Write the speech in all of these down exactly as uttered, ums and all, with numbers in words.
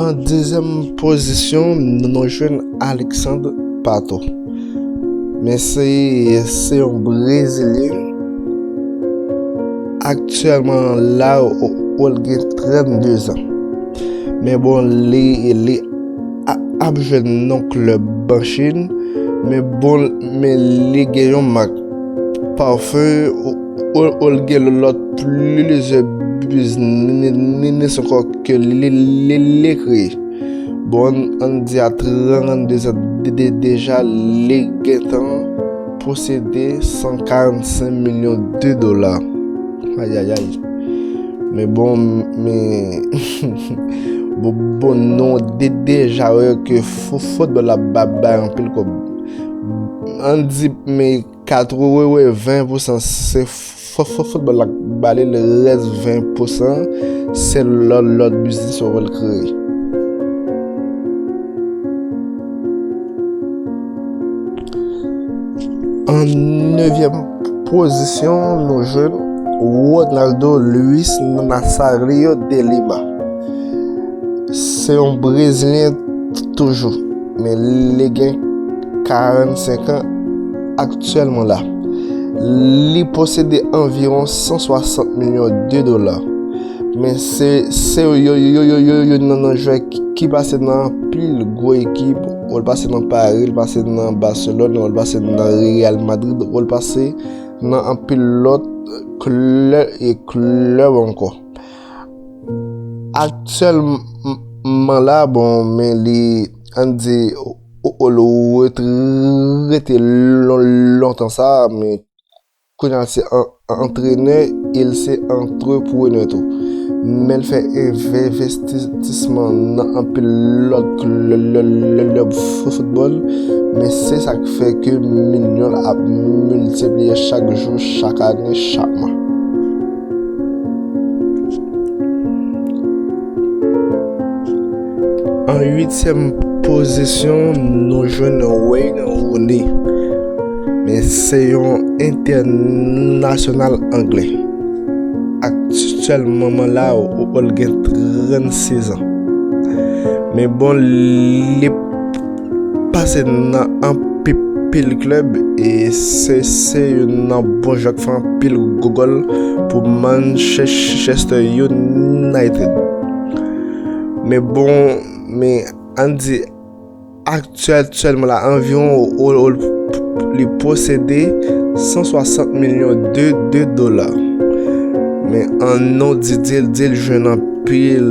An dezyèm pozisyon, nou jwenn Alexandre Pato. Men se, se yon Brezilyen. Aktyèlman la, ou, ou l gen trannde zan. Men bon, li, li a- ap jwe nan klèb an Chin. Men bon, men li gen yon mak pafen, ou, ou, ou l gen lòt plizyè biznis ankò ke li, li, li, li kreye. Bon, ann di a trannde zan de, de, deja, li gentan posede san karannsenk milyon de dola. Ayayay. Men bon, men bon, bon, nou de, deja wè ke fo- foutbòl la ba- bay anpil kòb. Ann di, men katreven pousan se fo- fo- foutbòl la k ba li, lè rès ven pousan se lòt, lòt biznis yo pou l kreye. An nevyèm pozisyon, nou jwenn Ronaldo Luis Nazario de Lima. Se yon Brezilyen t- toujou, men li gen karannsenk an aktyèlman la. Li posede anviwon san swasant milyon de dola. Men se, se yo, yo, yo, yo, yo, youn nan, nan jwè ki, ki pase nan anpil gwo ekip. Ou l pase nan Paris, li pase nan Barcelone, ou l pase nan Real Madrid, ou l pase nan anpil lòt klè- e klèb ankò. Aktyèlman la, bon, men li, ann di, ou, ou l retrete lon- lontan sa, men kounye a l se an- an- antrenè e l se antreprenè tou. Men l fè envestisman nan anpil lòt klè- lè- lè- lè- klèb fo- foutbòl, men se sa k fè ke milyon l ap miltipliye chak jou, chak ane, chak mwa. An uityèm pozisyon, nou jwenn Wayne Rooney. Men se yon entènasyonal anglè. Aktyèlman la, ou, ou l gen trannsiz an. Men bon, li pase nan anpil klèb e se, se youn nan bon jwè k fè anpil gòl pou Manchester United. Men bon, men ann di aktyèl, aktyèlman la, anviwon ou, ou, li posede san swasant milyon de, de dola. Men an non di, di, di l jwenn anpil,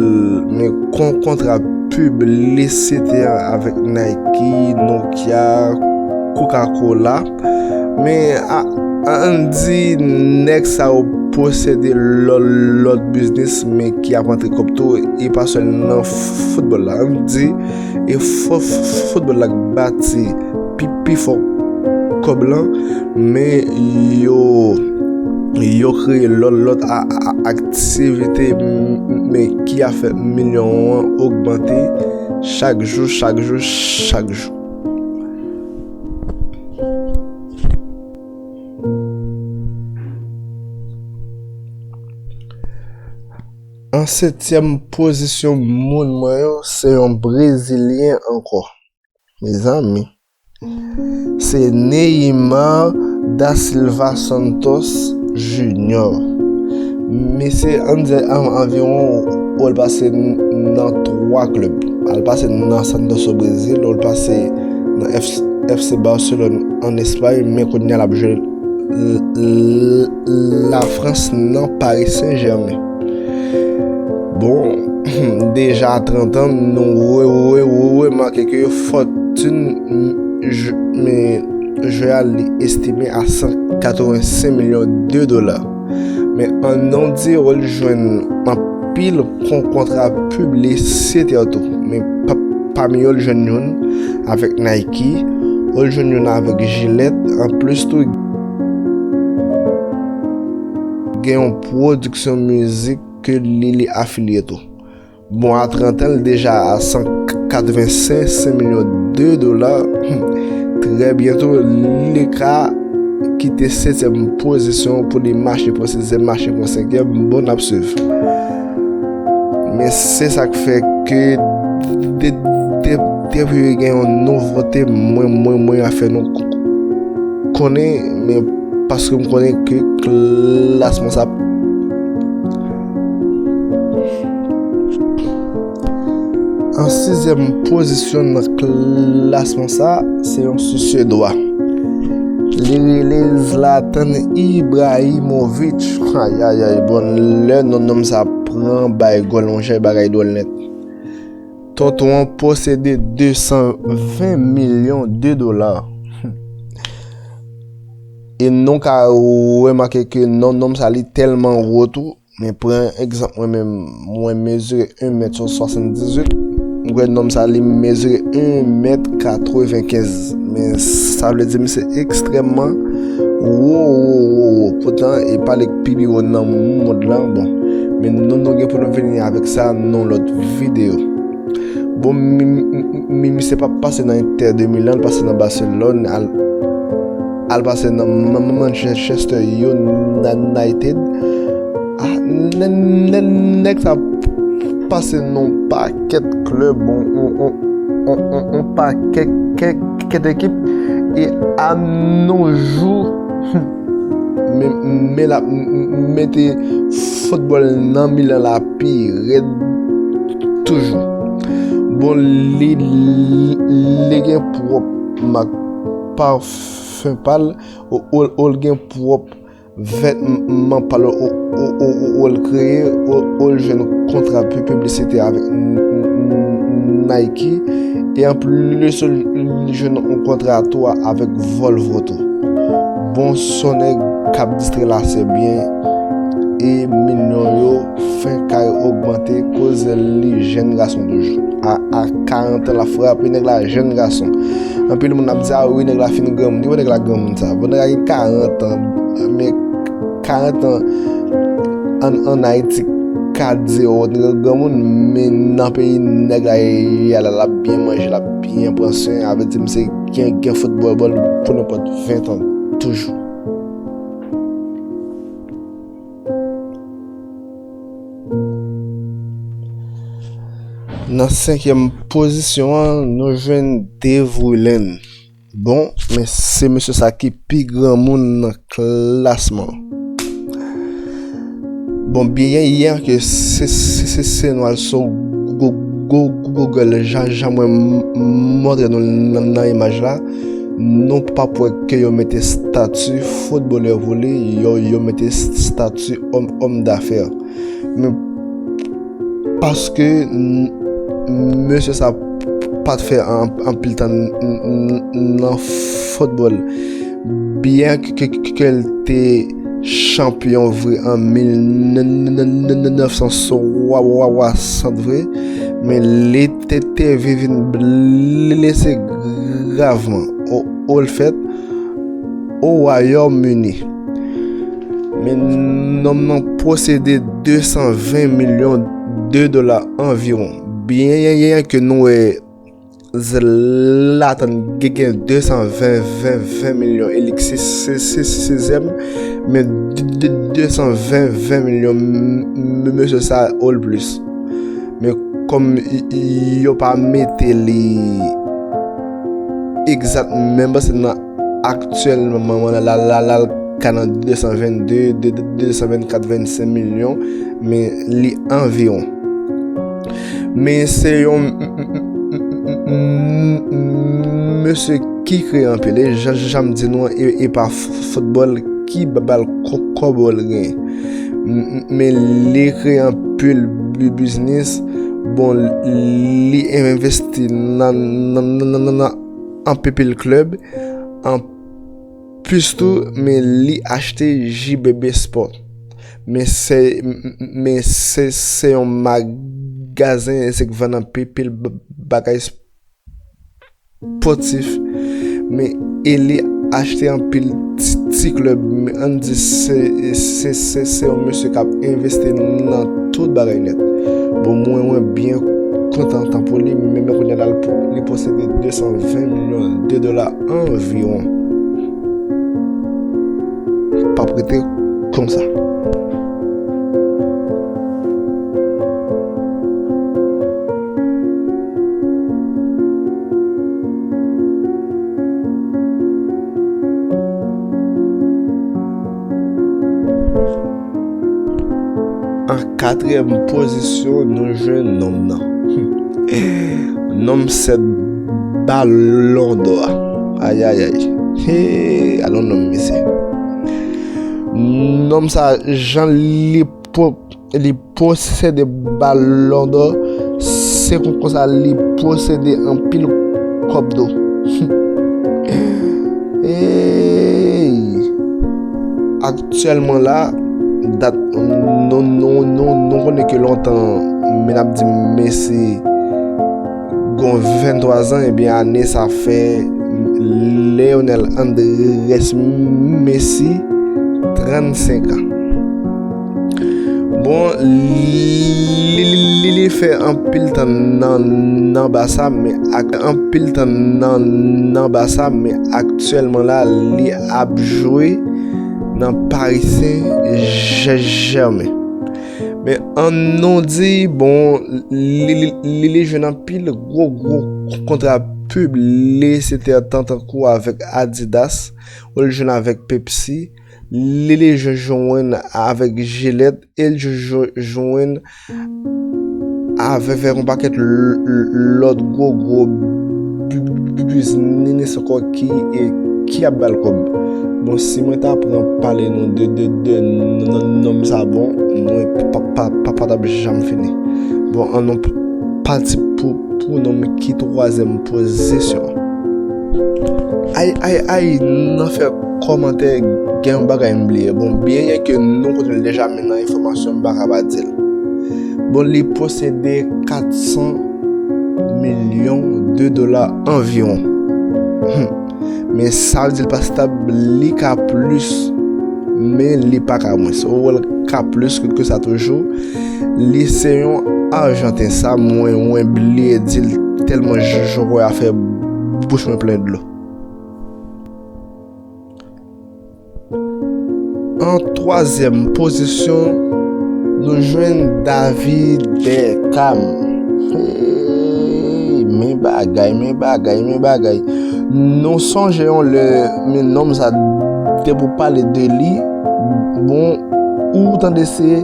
men kon, kontra piblisite avèk Nike, Nokia, Coca-Cola. Men a- ann di nèg sa yo posede lòt, lòt biznis, men ki ap rantre kòb tou, e pa sèl nan foutbòl la. Ann di e fo- foutbòl la k bati pi, pi fò kòb lan, men yo, yo kreye lòt, lòt a- a- aktivite, men ki a fè milyon an ogmante chak jou, chak jou, chak jou. An setyèm pozisyon, moun mwen yo, se yon Brezilyen ankò. Mezanmi. Se Neymar da Silva Santos Junior. Misye ann di an- anviwon ou l pase n- nan twa klèb. Al pase nan Santos o Brezil, ou l pase nan F- FC Barcelone ann Espay, men kounye a l ap jwe l- l- Lafrans nan Paris Saint-Germain. Bon, deja a trant an, nou re- re- re- remake ke fòtin j- men jwè a li estime a san katrevensenk milyon de dola. Men an non di ou l jwenn anpil kon- kontra piblisitè tou. Men pa- pami yo l jwenn youn avèk Nike, ou l jwenn youn avèk Gillette, anplis tou gen yon pwodiksyon mizik ke li, li afilye tou. Bon, a trant an, l deja a san katrevensenk milyon de dola. Trè byento, li ka kite setyèm pozisyon pou li mache pou sizyèm, mache pou senkyèm. Bon, n ap swiv. Men se sa k fè ke de, de, depi gen yon nouvote, mwen, mwen, mwen a fè nou k-, konnen, men paske m konnen ke klasman sa an sizyèm pozisyon nan klasman sa, se yon Swe-, Swedwa. Li rele Zlatan Ibrahimovic. Ayayay, bon, lè non nonm sa pran bay gòl, monchè, bagay dwòl nèt. Tonton an posede de san ven milyon de dola. E nou ka remake ke non nonm sa li tèlman wo tou. Men pran egzanp mwen menm, mwen mezire en mèt swasanndizwit. Mwen kwè nonm sa li mezire en mèt katrevenkenz. Men sa vle di misye ekstrèmman wo, wo, wo, wo. Poutan, e pa li k pi, pi wo nan mond lan, bon. Men nou, nou gen pou nou vini avèk sa nan lòt videyo. Bon, mi, mi, mi, misye pa pase nan Inter de Milan, l pase nan Barcelone, al, al pase nan Man-, Man-, Manchester United. Ah, nè-, nè-, nèg sa pase nan pakèt klèb, on, on, on pakèt, kèt, kèt ekip, e a nos jours, men, men l ap mete foutbòl nan Milan la pi rèd toujou. Bon, li, li, li gen pwòp mak pafen pa l, ou, ou, ou l gen pwòp vètman pa l, ou, ou, ou, ou, ou l kreye, ou, ou l jwenn kontra pi-, piblisite avèk N-, N-, N-, Nike, e anplis, ou l jwenn yon kontra tou avèk Volvo tou. Bon, s on nèg k ap distrè lasè byen, e milyon yo fen kay ogmante koz li jèn gason toujou. A, a karant an, l ap frape nèg la jèn gason. Anpil moun ap di, "A wi, nèg la fin granmoun." Ki bò nèg la granmoun sa? Bon, nèg la gen karant an, men karant an ann, ann Ayiti ka di, "O, nèg la granmoun," men nan peyi nèg la ye a la, l ap byen manje, l ap byen pran swen, avè di misye gen, gen foutbòl pou nenpòt ven tan toujou. Nan senkyèm pozisyon an, nou jwenn De Vruylen. Bon, men se mesye sa ki pi granmoun nan klasman. Bon, byen, byen ke se, se, se, se nou al sou Go-, Go-, Google, jan, jan mwen m-, montre nou nan, nan imaj la, nou p ap wè ke yo mete stati foutbolè pou li, yo, yo mete stati òm, òm dafè. Men paske n-, mesye sa pa t fè an-, anpil tan n-, n-, nan foutbòl. Byen ke, ke, ke, ke l te chanpyon vre an mil nèf san swasant vre, men li te, te vin blese gravman. O, o l fèt, o Wayòm Ini. Men nonm nan posede de san ven milyon de dola anviwon. Byen ke nou wè Zlatan gen, gen de san ven, ven, ven milyon e li se, se, se, se sizyèm, men de, de, de san ven, ven milyon m-, m-, mesye sa o l plis. Men kòm y-, y-, yo pa mete li egzat, men bon, se nan aktyèlman la, la, la, la, l ka nan de san vennde, de, de, de san vennkat, vennsenk milyon, men li anviwon. Men se yon m-, m-, m-, m-, m-, m-, mesye ki kreye anpil, e jan, jan m di nou an, e, e pa f-, foutbòl ki ba, ba l kò-, kòb l genyen. M-, m-, men li kreye anpil bi-, biznis. Bon, li envesti nan, nan, nan, nan, nan, nan anpil klèb, anplis tou, men li achte J B B Sport. Men se, m-, m-, men se, se yon magazen, se k vann anpil, pil b-, bagay spòtif. Men e li achte anpil ti, ti klèb, men ann di se, se, se, se yon mesye k ap envesti nan tout bagay nèt. Bon, mwen, mwen byen kontan pou li, men, men kounye a la, li po-, li posede de san ven milyon de dola anviwon. P ap rete konsa. Katriyèm pozisyon, nou jwenn nonm nan. Nonm sèt Balon dò a. Ayayay. Hey, alon nonm misye. Nonm sa, jan li po, li posede Balon dò, se kon konsa li posede anpil kòb tou. Hey! Aktyèlman la, dat nou, nou, nou, nou konnen ke lontan, men ap di Messi gon venntwa zan, ebyen ane sa fè Leonel Andres Messi trannsenk an. Bon, li, li, li, li fè anpil tan nan, nan Basa, men ak, anpil tan nan, nan Basa, men aktyèlman la, li ap jwe nan Paris Saint-Germain. Men an nou di, bon, li, li, li, li jwenn anpil gwo, gwo kontra piblisitè tan, tankou avèk Adidas, ou li jwenn avèk Pepsi, li, li jwenn, jwenn avèk Gillette, e l jwenn, jwenn avèk, avèk yon pakèt l, l, lòt gwo, gwo bi, bi, biznis ankò ki, e, ki ap ba l kòb. Bon, si mwen ta pran pale nou de, de, de n, n, nonm sa, bon, mwen pa, pa, pa, pa t ap janm fini. Bon, an nou p, pati pou, pou nonm ki twazyèm pozisyon. Ay, ay, ay, nan fè kòmantè, gen yon bagay m bliye. Bon, byen ke nou konnen l deja, men nan enfòmasyon m pa ka pa di l. Bon, li posede kat san milyon de dola anviwon. Hmm. Men sa vle di l pa stab, li ka plis, men li pa ka mwens. Ou wè l ka plis ke, ke sa toujou. Li se yon Ajanten, sa mwen, mwen bliye di l tèlman j, jwè a fè bouch mwen plen dlo. An twazyèm pozisyon, nou jwenn David Beckham. Hey, men bagay, men bagay, men bagay. Nou sonje yon lè, men nonm sa, depi w pale de li, bon, ou tande se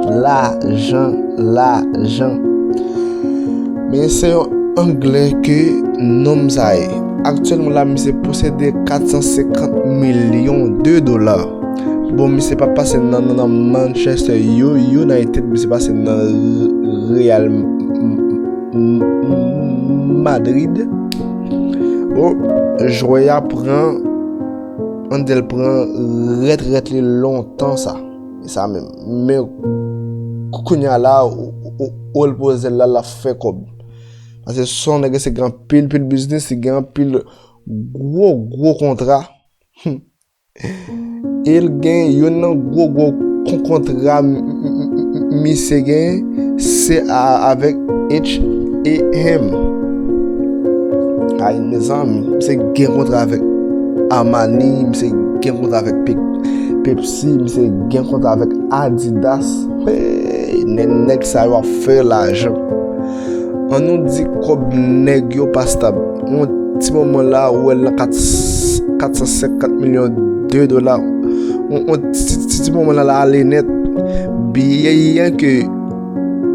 lajan, lajan. Men se yon Anglè ke nonm sa ye. Aktyèlman la, misye posede kat san senkant milyon de dola. Bon, misye pa pase nan, nan, nan Manchester U, United, misye pase nan Real M, M, M, Madrid. Bon, jwè a pran, Andel pran retrèt li lontan sa. E sa menm. Men kounye a la, ou, ou, ou l poze l la, l ap fè kòb. Paske se yon nèg ki gen anpil, pil biznis, li gen anpil gwo, gwo kontra. E l gen youn nan gwo, gwo kon, kontra m, m, m, m, misye gen, se a, avèk H and M. Ay, mezanmi, misye gen kontra avèk Armani, misye gen kontra avèk Pe, Pepsi, misye gen kontra avèk Adidas. Hey, nè, nèg sa yo ap fè lajan. An nou di kòb nèg yo pa stab. Yon ti moman la, ou wè l nan kat, kat san senkant milyon de dola. Yon, yon ti, ti, ti moman la, la ale nèt. Byen ke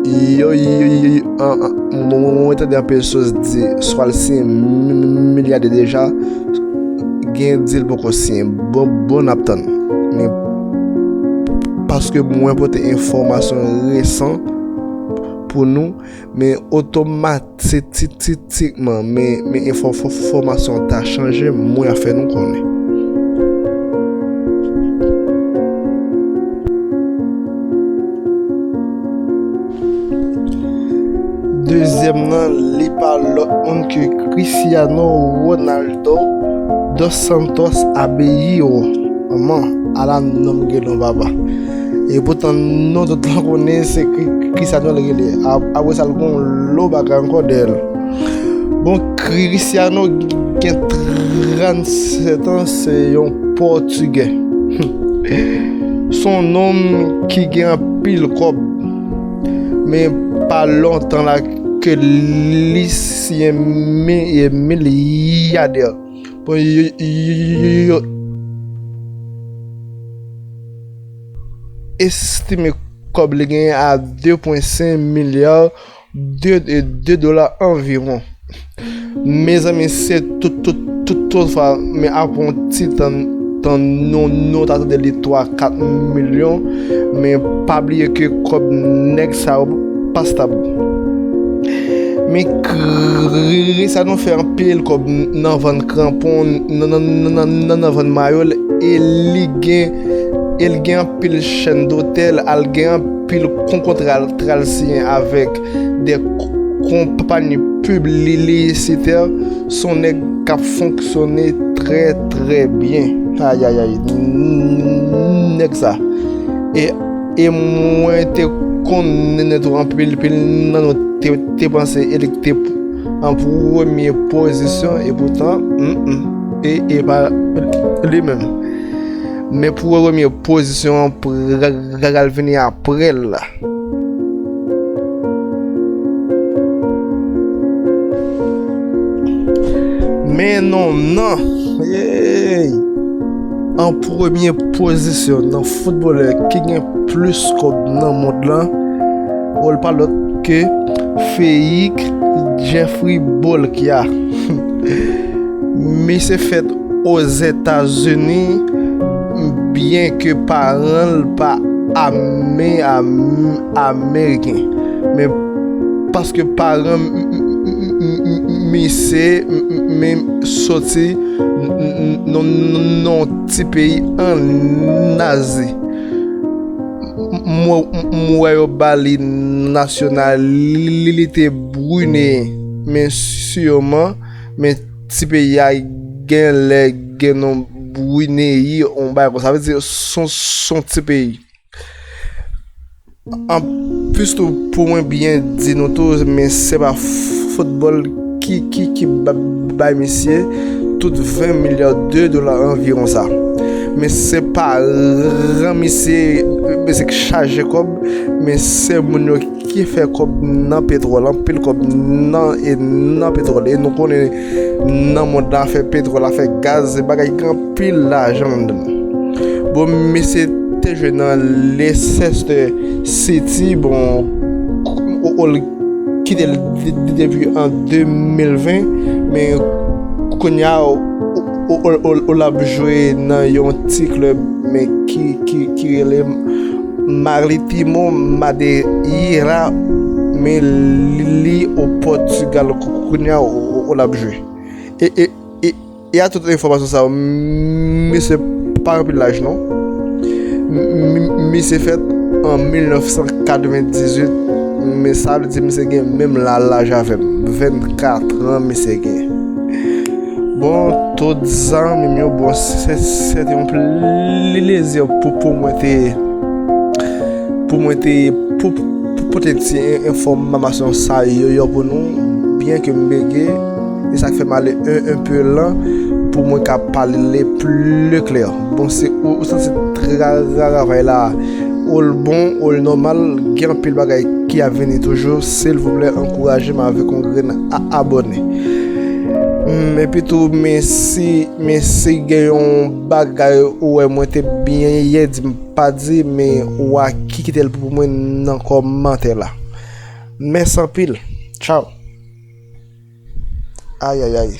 yo, yo, yo, yo, an, an, mwen, mwen, mwen tande anpil sous di, swa l siyen mi, mi, milyadè deja, gen di l poko siyen. Bon, bon, n ap tann. Men, paske mwen pote enfòmasyon resan pou nou, men otomatikman, men, men enfò, fò, fòmasyon ta chanje, mwen ap fè nou konnen. Dezyèm nan, li pa lòt moun ke Cristiano Ronaldo dos Santos Aveiro. Manman, ala nonm gen non, papa. E poutan, nou tout la konnen se Kri, Cristiano l rele. A, apre sa, l gon lo bagay ankò dèyè l. Bon, Cristiano gen trannsèt an, se yon Pòtigè. Se yon nonm ki gen anpil kòb. Men pa lontan la ke li siyen mi, milyadè. Bon, yo, yo, yo, yo estime kòb li genyen a de pwen senk milya de, de, de dola anviwon. Mezanmi, se tout, tout, tout, tout fwa, men apre yon ti tan, tan nou, nou ta tande li twa, kat milyon, men pa bliye ke kòb nèg sa yo pa stab. Men kri sa nou fè anpil kòb nan vann kranpon, nan, nan, nan, nan, nan, nan vann mayo l, e li gen, e l gen anpil chèn dotèl, al gen anpil kon kontra l t al siyen avèk de k- konpayi piblisitè, s on nèg k ap fonksyone trè, trè byen. Ayayay, nèg sa. E, e mwen te konnen tou anpil, pil nan nou te, te panse e li k te an premye pozisyon, e poutan, mm, mm, e, e pa li menm. Men premye pozisyon an pral vini apre l la. Men non, non. Hey! An premye pozisyon nan foutbolè ki gen plis kòb nan mond lan, ou l pa lòt ke Feyik Jeffrey Bolkia. Misye fèt Ozetazini, byen ke paran l pa ame, ame, ameriken, men paske paran m- m- m- m- m- misye m- m- men soti n- n- n- n- nan ti peyi ann Azi. M- m- m- m wè yo ba li nasyonalite brine, men siman, men ti peyi a genlè gen non brineyi, on bagay konsa. Sa vle di s on, s on ti peyi. Anplis tou, pou mwen byen di nou tou, men se pa foutbòl ki, ki, ki ba- bay misye tout ven milya de dola anviwon sa. Men se paran misye, misye k chaje kòb, men se moun yo ki fè kòb nan petwòl, anpil kòb nan, e nan petwòl. E nou konnen nan mond la, afè petwòl, afè gaz, se bagay ki gen anpil lajan anndan. Bon, misye te jwe nan Leicester City, bon, o- o- l kite l de- de- depi an de mil ven, men kounye a, o- o- o- o- l ap jwe nan yon ti klèb, men ki, ki, ki rele Marítimo Madeira, men li o Pòtigal kounye a, o- o- l ap jwe. E, e, e, e a tout enfòmasyon sa yo, misye pa anpil laj non. M- m- Misye fèt an mil nèf san katrevendizuit, men sa vle di misye gen menm la- laj avè m. Vennkat an misye gen. Bon, tout zanmi m yo, bon, se, se te yon plezi pou, pou mwen te, pou mwen te, pou, pou, pou pote ti en- enfòmasyon sa yo, yo pou nou, byen ke m bege, e sa k fè m ale en, en pe lan, pou mwen ka pale pli klè. Bon, se ou, ou santi tra- travay la, ou l bon, ou l nòmal, gen anpil bagay ki ap vini toujou, silvouplè, ankouraje m avèk yon grenn a- abòne. M, epi tou, men si, men si gen yon bagay ou wè mwen te byen di m pa di, men ou a ki- kite l pou mwen nan kòmantè la. Mèsi anpil. Tchaw. Ayayay.